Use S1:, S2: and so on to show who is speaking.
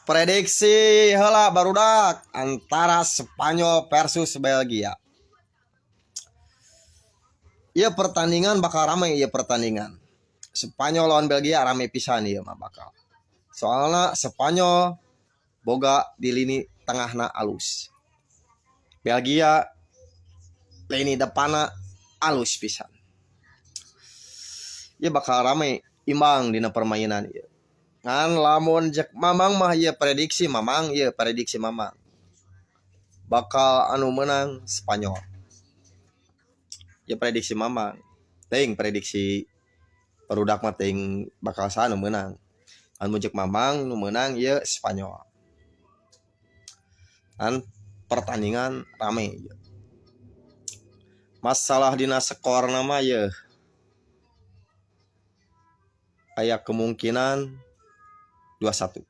S1: Prediksi heula, barudak, antara Spanyol versus Belgia. Ieu pertandingan bakal rame, ieu pertandingan. Spanyol lawan Belgia rame pisan ieu mah bakal. Soalna Spanyol boga di lini tengahna alus. Belgia lini depanna alus pisan. Ieu bakal rame, imbang dina permainan ieu. Ngan lamun jek Mamang mah, ieu prediksi Mamang, ieu prediksi Mamang. Bakal anu menang Spanyol. Ya, prediksi Mamang. Teuing prediksi barudak mah, teuing bakal saha nu menang. Anu jek Mamang nu menang ieu Spanyol. Kan pertandingan rame ieu. Masalah dina skorna mah yeuh aya kemungkinan 2-1.